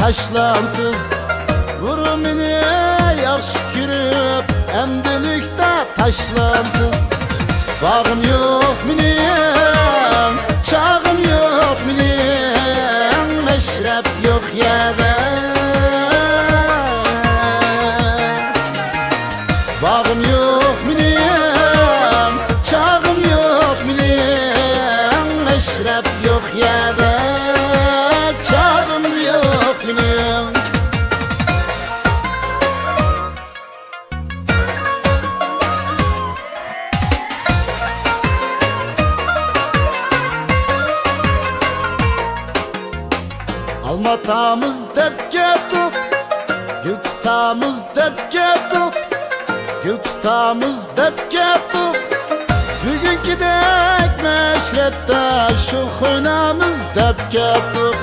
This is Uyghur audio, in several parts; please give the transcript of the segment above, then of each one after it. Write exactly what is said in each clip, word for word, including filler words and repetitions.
تاشلامسىز، بۇرۇن مېنى ياخشى كۆرۈپ، ئەمدىلىكتە تاشلامسىز. باغىم يوق مېنىڭ، چاغىم يوق مېنىڭ، مەشرەپ يوق يەردە. باغىم يوق مېنىڭ، چاغىم يوق مېنىڭ، مەشرەپ يوق يەردە، چاغىم يوق مېنىڭ. ئالما تامىز دەپ كەتتۇق، گۈل تۇتامىز دەپ كەتتۇق، گۈل تۇتامىز دەپ كەتتۇق. بۈگۈنكىدەك مەشرەپتە شوخ ئوينامىز دەپ كەتتۇق.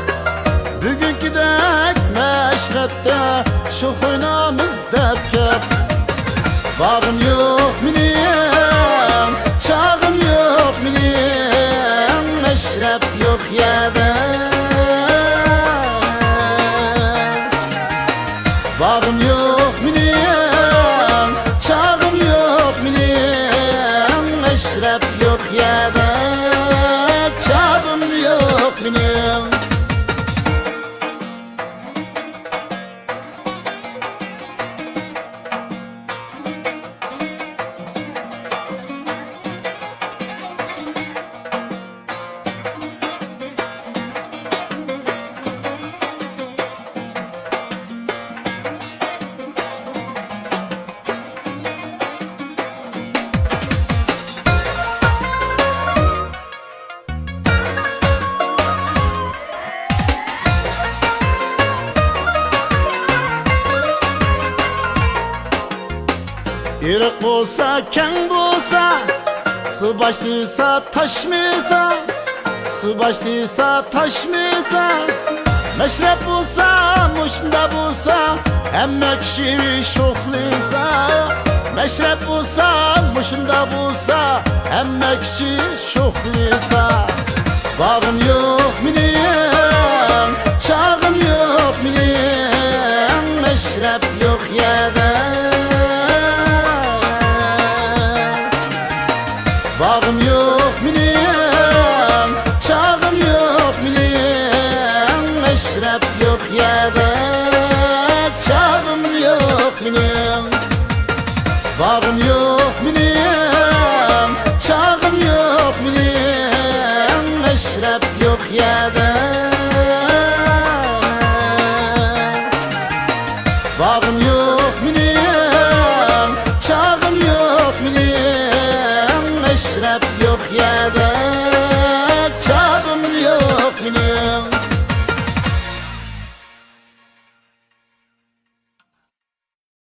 بۈگۈنكىدەك مەشرەپتە شوخ ئوينامىز دەپ كەتتۇق. باغىم يوق مېنىڭ، چاغىم يوق مېنىڭ، مەشرەپ يوق يەردە. باغىم يوق مېنىڭ، چاغىم يوق مېنىڭ، مەشرەپ يوق يەردە، چاغىم يوق مېنىڭ. ئېرىق بولسا، كەڭ بولسا، سۇ باشلىسا، تاشمىسا، سۇ باشلىسا، تاشمىسا، مەشرەپ بولسا، مۇشۇندا بولسا، ھەممە كىشى شوخلىسا. مەشرەپ بولسا، مۇشۇندا بولسا، ھەممە كىشى شوخلىسا. باغىم يوق مېنىڭ، چاغىم يوق مېنىڭ، مەشرەپ يوق يەردە. باغىم يوق مېنىڭ، چاغىم يوق مېنىڭ، مەشرەپ يوق يەردە، چاغىم يوق مېنىڭ. باغىم يوق مېنىڭ، چاغىم يوق مېنىڭ، مەشرەپ يوق يەردە. باغىم يوق مېنىڭ، چاغىم يوق مېنىڭ، مەشرەپ يوق يەردە.